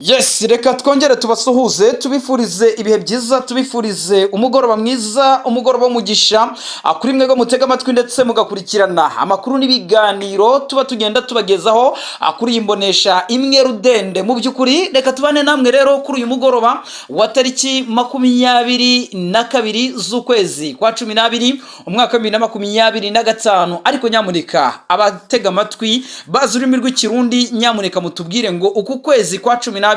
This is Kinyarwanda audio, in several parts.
Yes, reka twongere tubasuhuze, tubifurize ibihe byiza, tubifurize umugoroba mwiza, umugoroba w'umugisha kuri mwebwe mutega amatwi ndetse mugakurikirana amakuru n'ibiganiro tuba tugenda tubagezaho kuri iyi mbonesha imwe rudende. Mu by'ukuri reka tubane namwe rero kuri uyu mugoroba wa tariki 22 z'ukwezi kwa 12, umwaka wa 2025. Ariko nyamuneka, abatega amatwi bazi ururimi rw'Ikirundi, nyamuneka mutubwire ngo uku kwezi kwa 12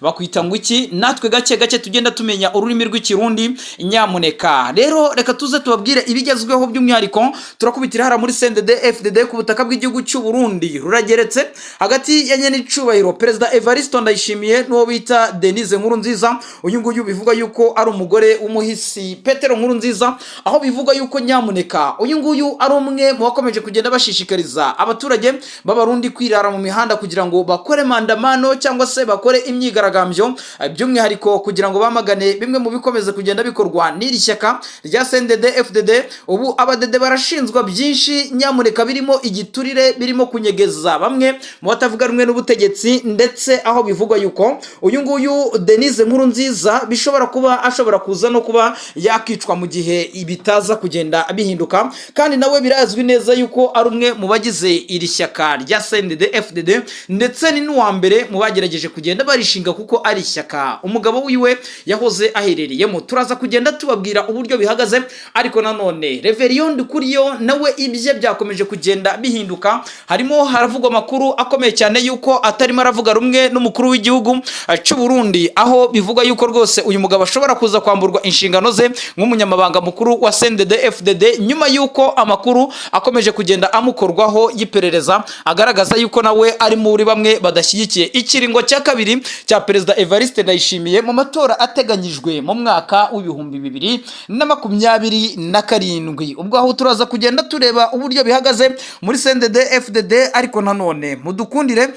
bakwita ngo iki? Natwe gake gake tugenda tumenya ururimi rw'Ikirundi. Nyamuneka rero reka tuze tubabwire ibigezweho. By'umwihariko turakubitira hara muri CNDD FDD ku butaka bw'igihugu cy'u Burundi. Rurageretse hagati ya nyenicubahiro Perezida Evariste Ndayishimiye n'uwo bita Denise Nkurunziza. Uyu nguyu bivuga yuko ari umugore w'umuhisi Petero Nkurunziza, aho bivuga yuko nyamuneka uyu nguyu ari umwe mu bakomeje kugenda bashishikariza abaturage b'Abarundi kwirara mu mihanda kugira ngo bakore maandamano cyangwa se bakore imyigaragambyo, by'umwihariko kugira ngo bamagane bimwe mu bikomeza kugenda bikorwa n'iri shyaka rya CNDD FDD. Ubu abadede barashinzwa byinshi nyamuneka, birimo igiturire, birimo kunyegeza bamwe mu batavuga rumwe n'ubutegetsi, ndetse aho bivugwa yuko uyu nguyu Denise Nkurunziza bishobora kuba ashobora kuza no kuba yakicwa mu gihe bitaza kugenda bihinduka. Kandi nawe birazwi neza yuko ari umwe mu bagize iri shyaka rya CNDD FDD, ndetse ni n'uwa mbere mu bagerageje kugenda barishinga, kuko ari ishyaka umugabo wiwe yahoze aherereyemo. Turaza kugenda tubabwira uburyo bihagaze. Ariko nanone Reverien Ndikuriyo nawe ibye byakomeje kugenda bihinduka. Harimo haravugwa amakuru akomeye cyane yuko atarimo aravuga rumwe n'umukuru w'igihugu cy'u Burundi, aho bivuga yuko rwose uyu mugabo ashobora kuza kwamburwa inshingano ze nk'umunyamabanga mukuru wa CNDD FDD, nyuma yuko amakuru akomeje kugenda amukorwaho y'iperereza agaragaza yuko nawe ari muri bamwe badashyigikiye ikiringo cya kabiri cya Perezida Evariste Ndayishimiye mu matora ateganyijwe mu mwaka wa 2027. Ubwo aho turaza kugenda tureba uburyo bihagaze muri CNDD FDD. Ariko nanone mudukundire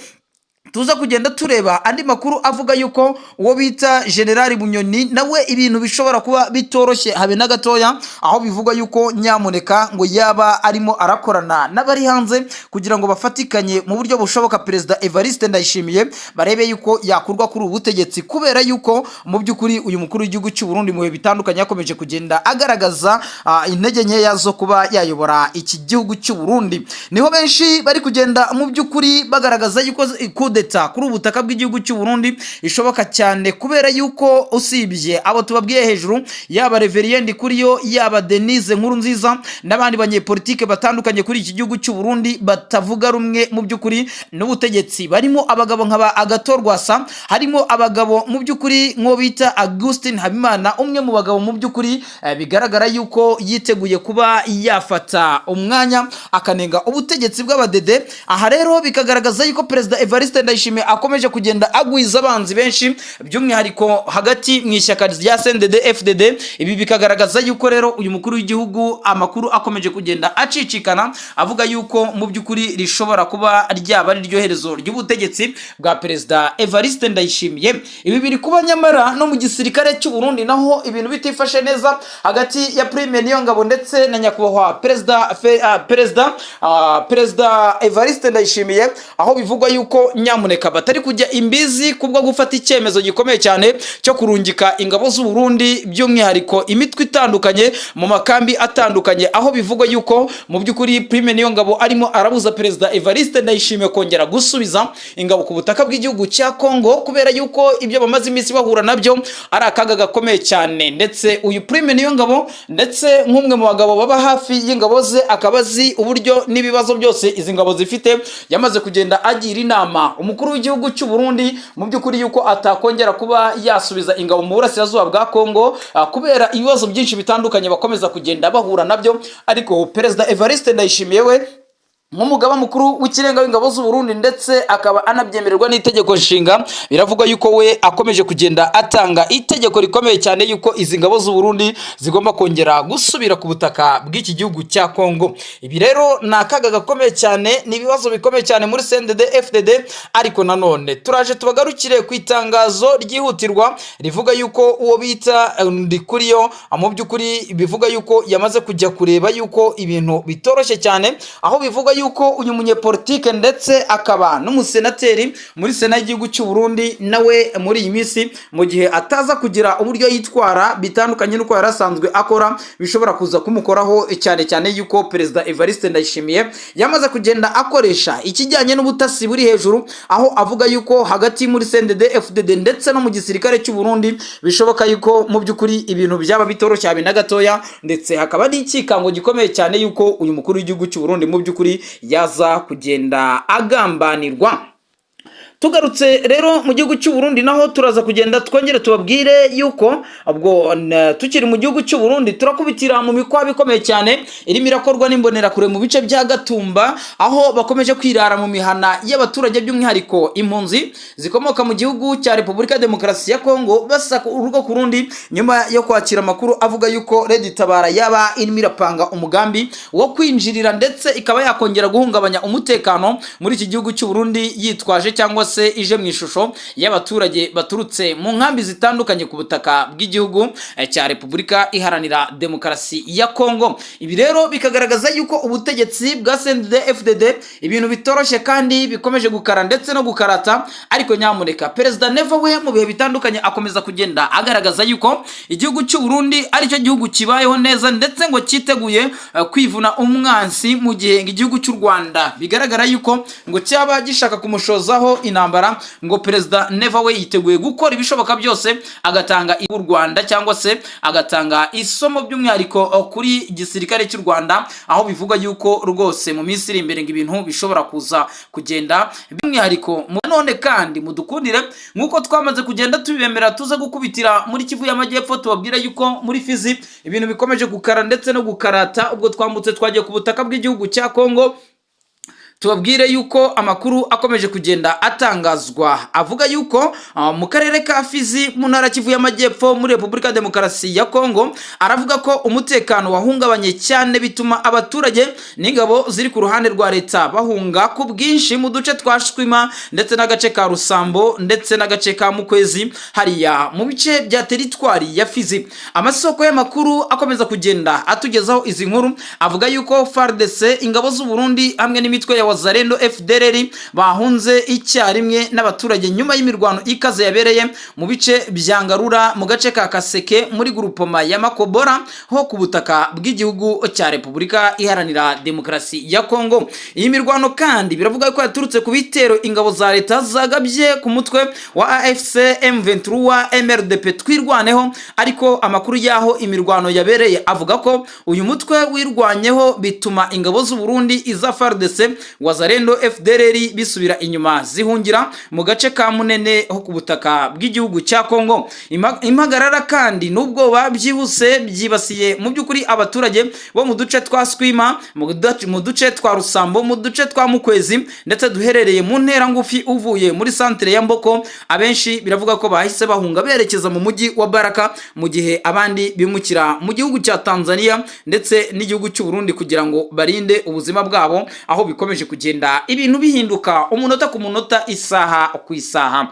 tuza kugenda tureba andi makuru avuga yuko uwo bita Generali Bunyoni nawe ibintu bishobora kuba bitoroshye habe na gatoya, aho bivugwa yuko nyamuneka ngo yaba arimo arakorana n'abari hanze kugira ngo bafatikanye mu buryo bushoboka Perezida Evariste Ndayishimiye, barebe yuko yakurwa kuri ubu butegetsi, kubera yuko mu by'ukuri uyu mukuru w'igihugu cy'u Burundi mu bihe bitandukanye yakomeje kugenda agaragaza intege nkeya zo kuba yayobora iki gihugu cy'u Burundi. Niho benshi bari kugenda mu by'ukuri bagaragaza yuko kudeta kuri ubu butaka bw'igihugu cy'u Burundi ishoboka cyane, kubera yuko usibye abo tubabwiye hejuru, yaba Reverien Ndikuriyo, yaba Denise Nkurunziza n'abandi banyepolitike batandukanye kuri iki gihugu cy'u Burundi batavuga rumwe mu by'ukuri n'ubutegetsi, barimo abagabo nka ba Agathon Rwasa, harimo abagabo mu by'ukuri nk'uwo bita Augustin Habimana, umwe mu bagabo mu by'ukuri bigaragara yuko yiteguye kuba yafata umwanya akanenga ubutegetsi bw'abadede. Aha rero bikagaragaza yuko Perezida Evariste Ndayishimiye akomeje kugenda agwiza abanzi benshi, by'umwihariko hagati mu ishyaka rya CNDD FDD. Ibi bikagaragaza yuko rero uyu mukuru w'igihugu, amakuru akomeje kugenda acicikana avuga yuko mu by'ukuri rishobora kuba ryaba ari ryo herezo ry'ubutegetsi bwa Perezida Evariste Ndayishimiye. Ibi biri kuba nyamara no mu gisirikare cy'u Burundi naho ibintu bitifashe neza hagati ya Prime Niyongabo ndetse na nyakubahwa Perezida Evariste Ndayishimiye, aho bivugwa yuko nyamuneka batari kujya imbizi kubwo gufata icyemezo gikomeye cyane cyo kurungika ingabo z'u Burundi, by'umwihariko imitwe itandukanye, mu makambi atandukanye, aho bivugwa yuko mu by'ukuri Prime Niyongabo arimo arabuza Perezida Evariste Ndayishimiye kongera gusubiza ingabo ku butaka bw'igihugu cya Kongo, kubera yuko ibyo bamaze iminsi bahura nabyo ari akaga gakomeye cyane. Ndetse uyu Prime Niyongabo, ndetse nk'umwe mu bagabo baba hafi y'ingabo ze, akaba azi uburyo n'ibibazo byose izi ngabo zifite, yamaze kugenda agira inama umukuru w'igihugu cy'u Burundi mu by'ukuri yuko atakongera kuba yasubiza ingabo mu burasirazuba bwa Kongo, kubera ibibazo byinshi bitandukanye bakomeza kugenda bahura nabyo. Ariko Perezida Evariste Ndayishimiye we nk'umugaba mukuru w'ikirenga w'ingabo z'u Burundi, ndetse akaba anabyemererwa n'itegeko nshinga, biravugwa yuko we akomeje kugenda atanga itegeko rikomeye cyane yuko izi ngabo z'u Burundi zigomba kongera gusubira ku butaka bw'iki gihugu cya Kongo. Ibi rero ni akaga gakomeye cyane, ni ibibazo bikomeye cyane muri CNDD FDD. Ariko nanone turaje tubagarukire ku itangazo ryihutirwa rivuga yuko uwo bita Ndikuriyo mu by'ukuri bivuga yuko yamaze kujya kureba yuko ibintu bitoroshye cyane, aho bivuga yuko uyu munyepolitike ndetse akaba n'umusenateri muri sena y'igihugu cy'u Burundi, nawe muri iyi minsi mu gihe ataza kugira uburyo yitwara bitandukanye n'uko yari asanzwe akora, bishobora kuza kumukoraho, cyane cyane yuko Perezida Evariste Ndayishimiye yamaze kugenda akoresha ikijyanye n'ubutasi buri hejuru, aho avuga yuko hagati muri CNDD FDD ndetse no mu gisirikare cy'u Burundi bishoboka yuko mu by'ukuri ibintu byaba bitoroshye habe na gatoya, ndetse hakaba n'ikikango gikomeye cyane yuko uyu mukuru w'igihugu cy'u Burundi mu by'ukuri yaza kugenda agambanirwa. Tugarutse rero mu gihugu cy'u Burundi, naho turaza kugenda twongere tubabwire yuko ubwo tukiri mu gihugu cy'u Burundi, turakubitira mu mikwabo ikomeye cyane irimo irakorwa n'imbonerakure mu bice bya Gatumba, aho bakomeje kwirara mu mihana y'abaturage, by'umwihariko impunzi zikomoka mu gihugu cya Repubulika ya Demokarasi ya Kongo, basaka urugo ku rundi nyuma yo kwakira amakuru avuga yuko Red Tabara yaba irimo irapanga umugambi wo kwinjirira ndetse ikaba yakongera guhungabanya umutekano muri iki gihugu cy'u Burundi, yitwaje cyangwa se ije mu ishusho y'abaturage baturutse mu nkambi zitandukanye ku butaka bw'igihugu cya Repubulika Iharanira Demokarasi ya Kongo. Ibi rero bikagaragaza yuko ubutegetsi bwa CNDD FDD ibintu bitoroshye kandi bikomeje gukara ndetse no gukarata. Ariko nyamuneka, Perezida Neva we mu bihe bitandukanye akomeza kugenda agaragaza yuko igihugu cy'u Burundi aricyo gihugu kibayeho neza, ndetse ngo cyiteguye kwivuna umwansi mu gihe ngo igihugu cy'u Rwanda bigaragara yuko ngo cyaba gishaka kumushozaho intambara. Ngo Perezida Neva we yiteguye gukora ibishoboka byose agatanga u Rwanda cyangwa se agatanga isomo, by'umwihariko kuri gisirikare cy'u Rwanda, aho bivuga yuko rwose mu minsi iri imbere ngo ibintu bishobora kuza kugenda by'umwihariko. None kandi mudukundire nk'uko twamaze kugenda tubibemera, tuze gukubitira muri Kivu y'Amajyepfo, tubabwire yuko muri Fizi ibintu bikomeje gukara ndetse no gukarata. Ubwo twambutse twagiye ku butaka bw'igihugu cya Kongo, tubabwire yuko amakuru akomeje kugenda atangazwa avuga yuko mu karere ka Fizi mu ntara Kivu y'Amajyepfo muri Repubulika ya Demokarasi ya Kongo, aravuga ko umutekano wahungabanye cyane, bituma abaturage n'ingabo ziri ku ruhande rwa leta bahunga ku bwinshi mu duce twa Shwima ndetse n'agace ka Rusambo ndetse n'agace ka Mukwezi, hariya mu bice bya teritwari ya Fizi. Amasoko y'amakuru akomeza kugenda atugezaho izi nkuru avuga yuko FARDC, ingabo z'u Burundi hamwe n'imitwe ya Wazalendo, FDLR bahunze icyarimwe n'abaturage nyuma y'imirwano ikaze yabereye mu bice bya Ngarura mu gace ka Kaseke muri grupoma ya Makobora ho ku butaka bw'igihugu cya Repubulika Iharanira Demokarasi ya Kongo. Iyi mirwano kandi biravuga ko yaturutse ku bitero ingabo za leta zagabye ku mutwe wa AFC M23 MRDP Twirwaneho, ariko amakuru y'aho imirwano yabereye avuga ko uyu mutwe wirwanyeho, bituma ingabo z'u Burundi, iza FARDC, Wazalendo, FDLR bisubira inyuma zihungira mu gace ka Munene ho ku butaka bw'igihugu cya Kongo. Impagarara kandi n'ubwoba byihuse byibasiye mu by'ukuri abaturage bo mu duce twa Swima, mu duce twa Rusambo, mu duce twa Mukwezi ndetse duherereye mu ntera ngufi uvuye muri santere ya Mboko. Abenshi biravuga ko bahise bahunga berekeza mu mujyi wa Baraka, mu gihe abandi bimukira mu gihugu cya Tanzania ndetse n'igihugu cy'u Burundi kugira ngo barinde ubuzima bwabo, aho bikomeje kugenda ibintu bihinduka umunota ku munota, isaha ku isaha.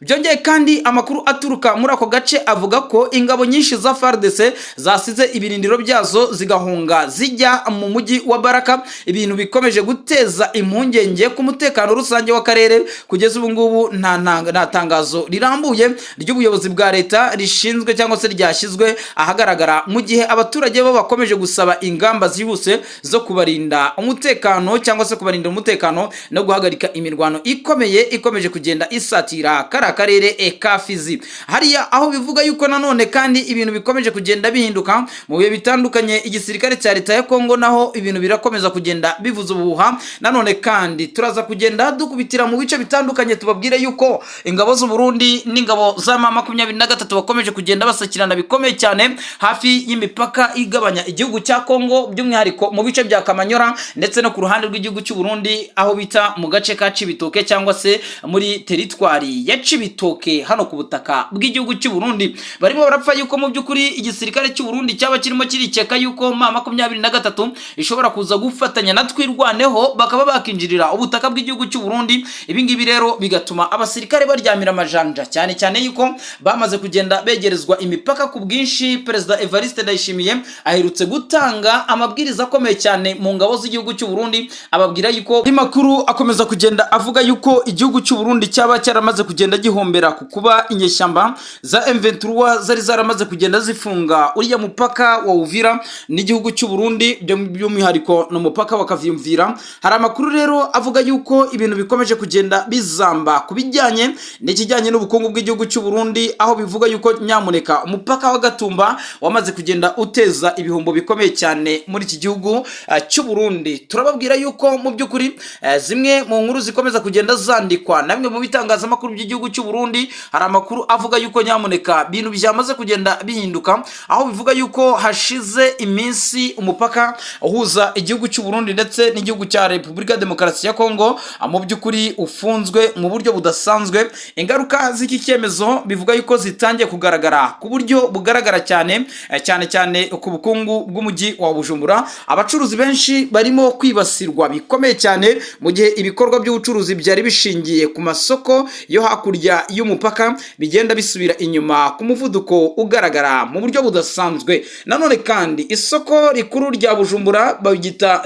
Byongeye kandi, amakuru aturuka muri ako gace avuga ko ingabo nyinshi za FARDC zasize ibirindiro byazo zigahunga zijya mu mujyi wa Baraka, ibintu bikomeje guteza impungenge ku mutekano rusange w'akarere. Kugeza ubu ngubu nta tangazo rirambuye ry'ubuyobozi bwa leta rishinzwe cyangwa se ryashyizwe ahagaragara, mu gihe abaturage bo bakomeje gusaba ingamba zihuse zo kubarinda umutekano cyangwa se kubarinda umutekano no guhagarika imirwano ikomeye ikomeje kugenda isatira kariya karere ka Fizi hariya, aho bivuga yuko nanone kandi ibintu bikomeje kugenda bihinduka mu bihe bitandukanye. Igisirikare cya leta ya Kongo naho ibintu birakomeza kugenda bivuza ubuhuha. Nanone kandi turaza kugenda dukubitira mu bice bitandukanye, tubabwire yuko ingabo z'u Burundi n'ingabo za M23 bakomeje kugenda basakirana bikomeye cyane hafi y'imipaka igabanya igihugu cya Kongo, by'umwihariko mu bice bya Kamanyora ndetse no ku ruhande rw'igihugu cy'u Burundi aho bita mu gace ka Cibitoke cyangwa se muri teritwari ya Cibitoke. Cibitoke hano ku butaka bw'igihugu cy'u Burundi. Barimo barapfa yuko mu by'ukuri igisirikare cy'u Burundi cyaba kirimo kirikeka yuko M23 ishobora kuza gufatanya na Twirwaneho, bakaba bakinjirira ubutaka bw'igihugu cy'u Burundi. Ibi ngibi rero bigatuma abasirikare baryamira amajanja, cyane cyane yuko bamaze kugenda begerezwa imipaka ku bwinshi. Perezida Evariste Ndayishimiye aherutse gutanga amabwiriza akomeye cyane mu ngabo z'igihugu cy'u Burundi, ababwira yuko makuru akomeza kugenda avuga yuko igihugu cy'u Burundi cyaba cyaramaze kugenda gihombera ku kuba inyeshyamba za M23 zari zaramaze kugenda zifunga uriya mupaka wa Uvira n'igihugu cy'u Burundi, by'umwihariko no mupaka wa Kavimvira. Hari amakuru rero avuga yuko ibintu bikomeje kugenda bizamba ku bijyanye n'ikijyanye n'ubukungu bw'igihugu cy'u Burundi, aho bivuga yuko nyamuneka umupaka wa Gatumba wamaze kugenda uteza ibihombo bikomeye cyane muri iki gihugu cy'u Burundi. Turababwira yuko mu by'ukuri zimwe mu nkuru zikomeza kugenda zandikwa na bimwe mu bitangazamakuru by'igihugu cy'u Burundi, hari amakuru avuga yuko nyamuneka ibintu byamaze kugenda bihinduka, aho bivuga yuko hashize iminsi umupaka uhuza igihugu cy'u Burundi ndetse n'igihugu cya Repubulika Demokarasi ya Kongo mu by'ukuri ufunzwe mu buryo budasanzwe. Ingaruka z'iki cyemezo bivuga yuko zitangiye kugaragara ku buryo bugaragara cyane, cyane cyane ku bukungu bw'umujyi wa Bujumbura. Abacuruzi benshi barimo kwibasirwa bikomeye cyane, mu gihe ibikorwa by'ubucuruzi byari bishingiye ku masoko yo hakurya y'umupaka bigenda bisubira inyuma ku muvuduko ugaragara mu buryo budasanzwe. Nanone kandi isoko rikuru rya Bujumbura baryita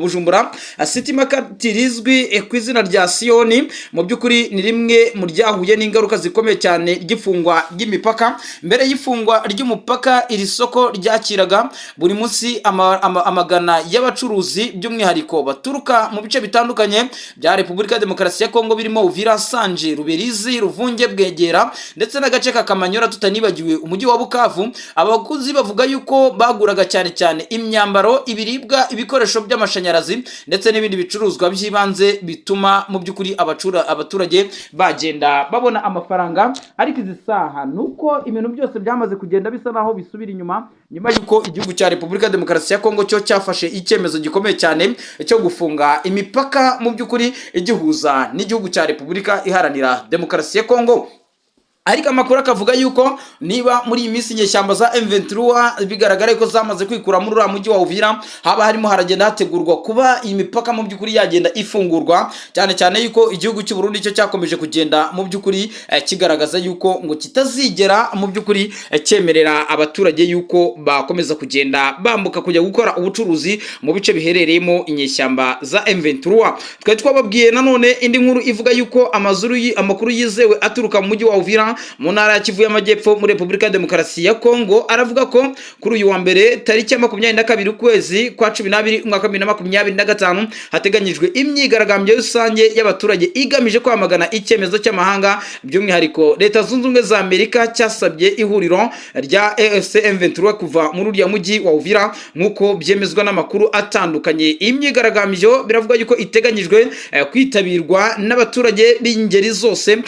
Bujumbura City Market, rizwi ku izina rya Siyoni, mu by'ukuri ni rimwe mu ryahuye n'ingaruka zikomeye cyane ry'ifungwa ry'imipaka. Mbere y'ifungwa ry'umupaka, iri soko ryakiraga buri munsi amagana y'abacuruzi, by'umwihariko baturuka mu bice bitandukanye bya Repubulika ya Demokarasi ya Kongo, birimo Uvira, Sanje, Ruberizi, Ruvunge, Bwegera ndetse n'agace ka Kamanyora, tutanibagiwe umujyi wa Bukavu. Abaguzi bavuga yuko baguraga cyane cyane imyambaro, ibiribwa, ibikoresho by'amashanyarazi ndetse n'ibindi bicuruzwa by'ibanze bituma mu by'ukuri abaturage bagenda babona amafaranga. Ariko izi saha ni uko ibintu byose byamaze kugenda bisa naho bisubira inyuma, nyuma y'uko igihugu cya Repubulika ya Demokarasi ya Kongo cyo cyafashe icyemezo gikomeye cyane cyo gufunga imipaka mu by'ukuri igihuza n'igihugu cya Repubulika Iharanira Demokarasi ya Kongo. Ariko amakuru akavuga yuko niba muri iyi minsi inyeshyamba za M23 bigaragara ko zamaze kwikura muri uriya mujyi wa Uvira, haba harimo haragenda hategurwa kuba iyi mipaka mu by'ukuri yagenda ifungurwa, cyane cyane yuko igihugu cy'u Burundi cyo cyakomeje kugenda mu by'ukuri kigaragaza yuko ngo kitazigera mu by'ukuri cyemerera abaturage yuko bakomeza kugenda bambuka kujya gukora ubucuruzi mu bice biherereyemo inyeshyamba za M23. Twari twababwiye nanone indi nkuru ivuga yuko amakuru yizewe aturuka mu mujyi wa Uvira mu ntara ya Kivu y'Amajyepfo muri Repubulika ya Demokarasi ya Kongo aravuga ko kuri uyu wa mbere, tariki ya 22 ukwezi kwa 12 umwaka wa 2025, hateganyijwe imyigaragambyo rusange y'abaturage igamije kwamagana icyemezo cy'amahanga, by'umwihariko Leta Zunze Ubumwe za Amerika, cyasabye ihuriro rya AFC M23 kuva muri uriya mujyi wa Uvira, nk'uko byemezwa n'amakuru atandukanye. Iyi myigaragambyo biravuga yuko iteganyijwe kwitabirwa n'abaturage b'ingeri zose,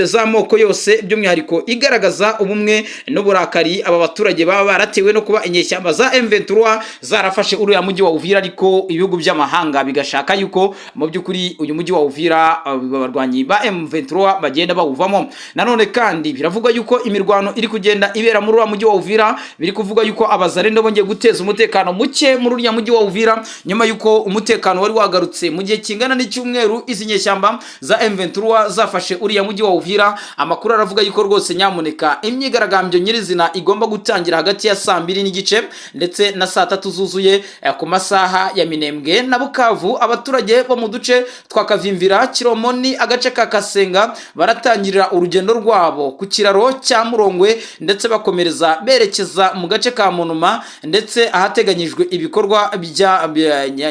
z'amoko yose, by'umwihariko igaragaza ubumwe n'uburakari aba baturage baba baratewe no kuba inyeshyamba za M23 zarafashe uriya mujyi wa Uvira, ariko ibihugu by'amahanga bigashaka yuko mu by'ukuri uyu mujyi wa Uvira abarwanyi ba M23 bagenda bawuvamo. Nanone kandi biravugwa yuko imirwano iri kugenda ibera muri uriya mujyi wa Uvira. Biri kuvuga yuko Abazarendo bongeye guteza umutekano muke muri uriya mujyi wa Uvira, nyuma yuko umutekano wari wagarutse mu gihe kingana n'icyumweru izi nyeshyamba za M23 zafashe uriya mujyi wa Uvira. Amakuru aravuga yuko rwose nyamuneka imyigaragambyo nyirizina igomba gutangira hagati ya saa 2:30 ndetse na saa 3 zuzuye ku masaha ya Minembwe na Bukavu. Abaturage bo mu duce twa Kavimvira, Kiromoni, agace ka Kasenga baratangirira urugendo rwabo ku kiraro cya Murongwe, ndetse bakomereza berekeza mu gace ka Monuma ndetse ahateganyijwe ibikorwa bya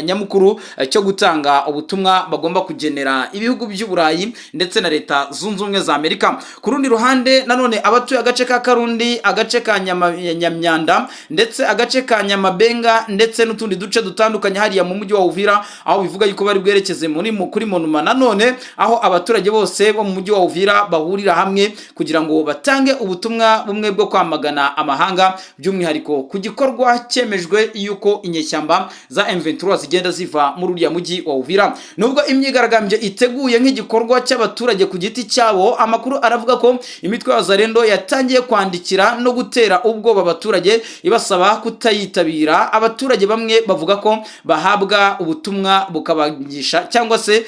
nyamukuru cyo gutanga ubutumwa bagomba kugenera ibihugu by'Uburayi ndetse na Leta Zunze Ubumwe za Amerika. Ku rundi ruhande, Rundi ruhande nanone, abatuye agace ka Karundi, agace ka Nyamyanda, ndetse agace ka Nyamabenga, ndetse n'utundi duce dutandukanye hariya mu mujyi wa Uvira, aho bivuga yuko bari bwerekeze kuri monument nanone, aho abaturage bose bo mu mujyi wa Uvira bahurira hamwe kugira ngo batange ubutumwa bumwe bwo kwamagana amahanga, by'umwihariko ku gikorwa cyemejwe yuko inyeshyamba za M23 zigenda ziva muri uriya mujyi wa Uvira. Nubwo imyigaragambyo iteguye nk'igikorwa cy'abaturage ku giti cyabo, amakuru aravuga ko imitwe ya Wazalendo yatangiye kwandikira no gutera ubwoba abaturage, ibasaba kutayitabira. Abaturage bamwe bavuga ko bahabwa ubutumwa bukabangisha cyangwa se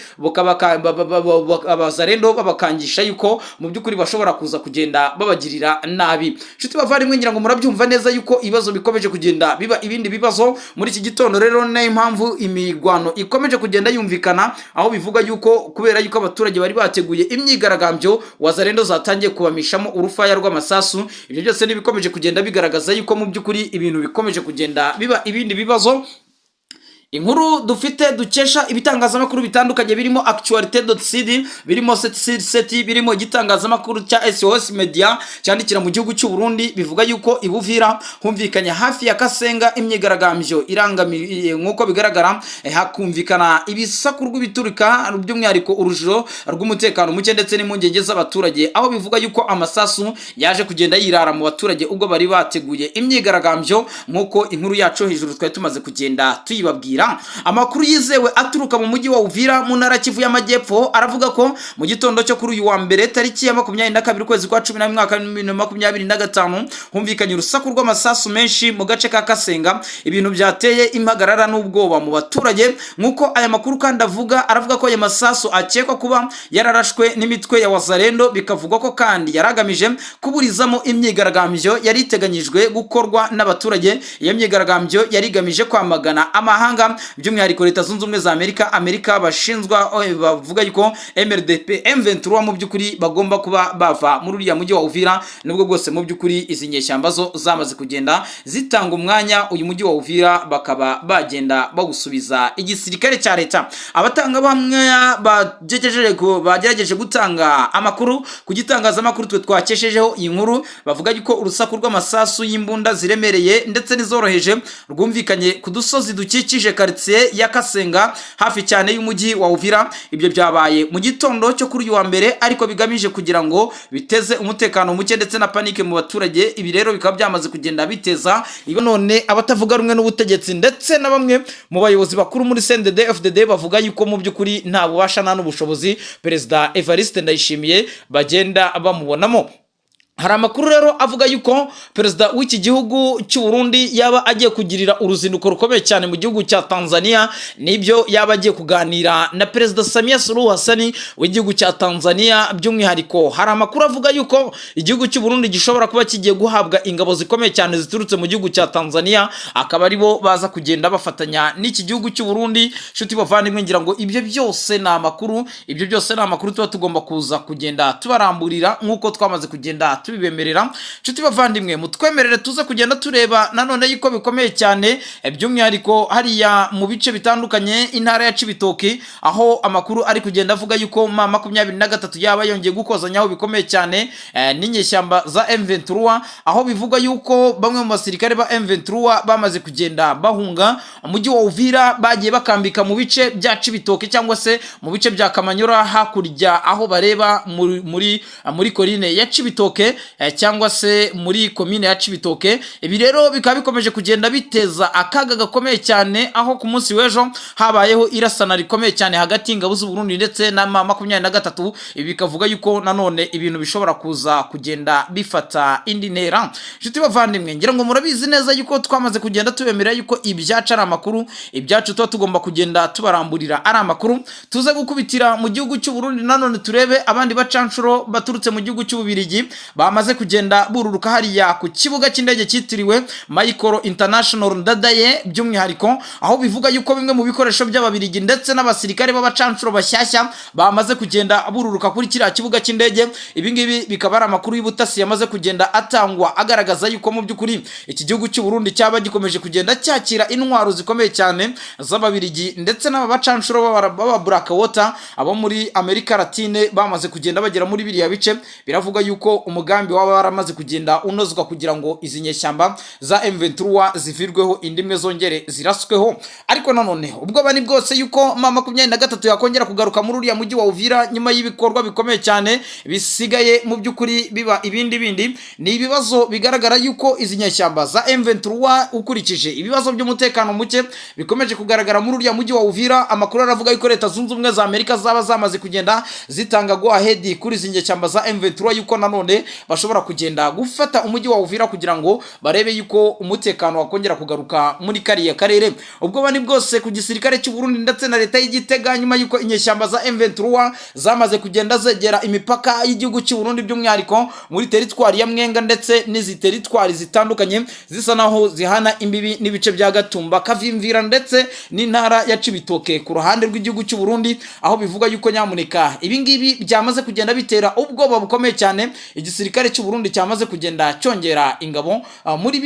Abazalendo babakangisha yuko mu by'ukuri bashobora kuza kugenda babagirira nabi. Nshuti bavandimwe, ngira ngo murabyumva neza yuko ibibazo bikomeje kugenda biba ibindi bibazo muri iki gitondo. Rero niyo mpamvu imirwano ikomeje kugenda yumvikana, aho bivuga yuko kubera yuko abaturage bari bateguye imyigaragambyo, Wazalendo zatangiye kubamishamo urufaya rw'amasasu. Ibyo byose n'ibikomeje kugenda bigaragaza yuko mu by'ukuri ibintu bikomeje kugenda biba ibindi bibazo. Inkuru dufite dukesha ibitangazamakuru bitandukanye birimo actualité.cd, birimo seti, birimo igitangazamakuru cya SOS Media cyandikira mu gihugu cy'u Burundi, bivuga yuko i Buvira humvikanye hafi ya Kasenga imyigaragambyo irangamiye. Nk'uko bigaragara, hakumvikana ibisaku rw'ibiturika, by'umwihariko urujijo rw'umutekano muke ndetse n'impungenge z'abaturage, aho bivuga yuko amasasu yaje kugenda yirara mu baturage ubwo bari bateguye imyigaragambyo, nk'uko inkuru yacu hejuru twari tumaze kugenda tuyibabwira. Amakuru yizewe aturuka mu mujyi wa Uvira mu ntara Kivu y'Amajyepfo aravuga ko mu gitondo cyo kuri uyu wa mbere, tariki ya 22 ukwezi kwa 11 mwaka wa 2025, humvikanye urusaku rw'amasasu menshi mu gace ka Kasenga, ibintu byateye impagarara n'ubwoba mu baturage. Nk'uko aya makuru kandi avuga, aravuga ko aya masasu akekwa kuba yararashwe n'imitwe ya Wazalendo. Bikavugwa ko kandi yaragamije kuburizamo imyigaragambyo yari iteganyijwe gukorwa n'abaturage. Iyo myigaragambyo yari igamije kwamagana amahanga, by'umwihariko Leta Zunze Ubumwe za Amerika, bashinzwa bavuga yuko MRDP M23 mu by'ukuri bagomba kuba bava muri uriya mujyi wa Uvira, nubwo bwose mu by'ukuri izi nyeshyamba zo zamaze kugenda zitanga umwanya, uyu mujyi wa Uvira bakaba bagenda bawusubiza igisirikare cya leta. Abatangabuhamya bagerageje gutanga amakuru ku gitangazamakuru twe twakeshejeho iyi nkuru bavuga yuko urusaku rw'amasasu y'imbunda ziremereye ndetse n'izoroheje rwumvikanye ku dusozi dukikije karitsiye ya Kasenga, hafi cyane y'umujyi wa Uvira. Ibyo byabaye mu gitondo cyo kuri uyu wa mbere, ariko bigamije kugira ngo biteze umutekano muke ndetse na panique mu baturage. Ibi rero bikaba byamaze kugenda biteza none abatavuga rumwe n'ubutegetsi ndetse na bamwe mu bayobozi bakuru muri CNDD FDD bavuga yuko mu by'ukuri nta bubasha nta n'ubushobozi Perezida Evariste Ndayishimiye bagenda bamubonamo. Hari amakuru rero avuga yuko perezida w'iki gihugu cy'u Burundi yaba agiye kugirira uruzinduko rukomeye cyane mu gihugu cya Tanzania, nibyo yaba agiye kuganira na Perezida Samia Suluhu Hassan w'igihugu cya Tanzania. By'umwihariko hari amakuru avuga yuko igihugu cy'u Burundi gishobora kuba kigiye guhabwa ingabo zikomeye cyane ziturutse mu gihugu cya Tanzania, akaba aribo baza kugenda bafatanya n'iki gihugu cy'u Burundi. Nshuti bavandimwe, ngira ngo ibyo byose ni amakuru, ibyo byose ni amakuru tuba tugomba kuza kugenda tubaramburira nk'uko twamaze kugenda tubibemerera. Nshuti bavandimwe, mutwemerere tuze kugenda tureba nanone yuko bikomeye cyane, by'umwihariko hariya mu bice bitandukanye intara ya Cibitoki, aho amakuru ari kugenda avuga yuko M23 yaba yongeye gukozanyaho bikomeye cyane n'inyeshyamba za M23, aho bivugwa yuko bamwe mu basirikare ba M23 bamaze kugenda bahunga umujyi wa Uvira, bagiye bakambika mu bice bya Cibitoke cyangwa se mu bice bya Kamanyora, hakurya aho bareba muri colline ya Cibitoke cyangwa se muri komine ya Cibitoke. Ibi rero bikaba bikomeje kugenda biteza akaga gakomeye cyane, aho ku munsi w'ejo habayeho irasana rikomeye cyane hagati y'ingabo z'u Burundi ndetse na M23. Ibi bikavuga yuko nanone ibintu bishobora kuza kugenda bifata indi ntera. Inshuti bavandimwe, ngira ngo murabizi neza yuko twamaze kugenda tubemerera yuko ibyacu ari amakuru, ibyacu tuba tugomba kugenda tubaramburira ari amakuru. Tuze gukubitira mu gihugu cy'u Burundi nanone, turebe abandi bacanshuro baturutse mu gihugu cy'Ububirigi bamaze kugenda bafatwa. bamaze kugenda bururuka hariya ku kibuga cy'indege cyitiriwe Melchior International Ndadaye, by'umwihariko aho bivuga yuko bimwe mu bikoresho by'Ababirigi ndetse n'abasirikare b'abacancuro bashyashya bamaze kugenda bururuka kuri kiriya kibuga cy'indege. Ibi ngibi bikaba ari amakuru y'ubutasi yamaze kugenda atangwa, agaragaza yuko mu by'ukuri iki gihugu cy'u Burundi cyaba gikomeje kugenda cyakira intwaro zikomeye cyane z'Ababirigi ndetse n'aba bacancuro b'aba Blackwater, abo muri Amerika Latine, bamaze kugenda bagera muri biriya bice. Biravuga yuko umugambi waba waramaze kugenda unozwa kugira ngo izi nyeshyamba za M23 zivirweho, indi imwe zongere zirasweho. Ariko nanone ubwoba ni bwose yuko M23 yakongera kugaruka muri uriya mujyi wa Uvira nyuma y'ibikorwa bikomeye cyane bisigaye mu by'ukuri biba ibindi bindi. Ni ibibazo bigaragara yuko izi nyeshyamba za M23, ukurikije ibibazo by'umutekano muke bikomeje kugaragara muri uriya mujyi wa Uvira, amakuru aravuga yuko Leta Zunze Ubumwe za Amerika zaba zamaze kugenda zitanga go ahead kuri izi nyeshyamba za M23 yuko nanone bashobora kugenda gufata umujyi wa Uvira kugira ngo barebe yuko umutekano wakongera kugaruka muri kariya karere. Ubwoba ni bwose ku gisirikare cy'u Burundi ndetse na leta y'Igitega nyuma yuko inyeshyamba za M23 zamaze kugenda zegera imipaka y'igihugu cy'u Burundi, by'umwihariko muri teritwari ya Mwenga ndetse n'izi teritwari zitandukanye zisa naho zihana imbibi n'ibice bya Gatumba, Kavimvira ndetse n'intara ya Cibitoke ku ruhande rw'igihugu cy'u Burundi, aho bivuga yuko nyamuneka ibi ngibi byamaze kugenda bitera ubwoba bukomeye cyane igisirikare cy'u Burundi cyamaze kugenda cyongera ingabo muri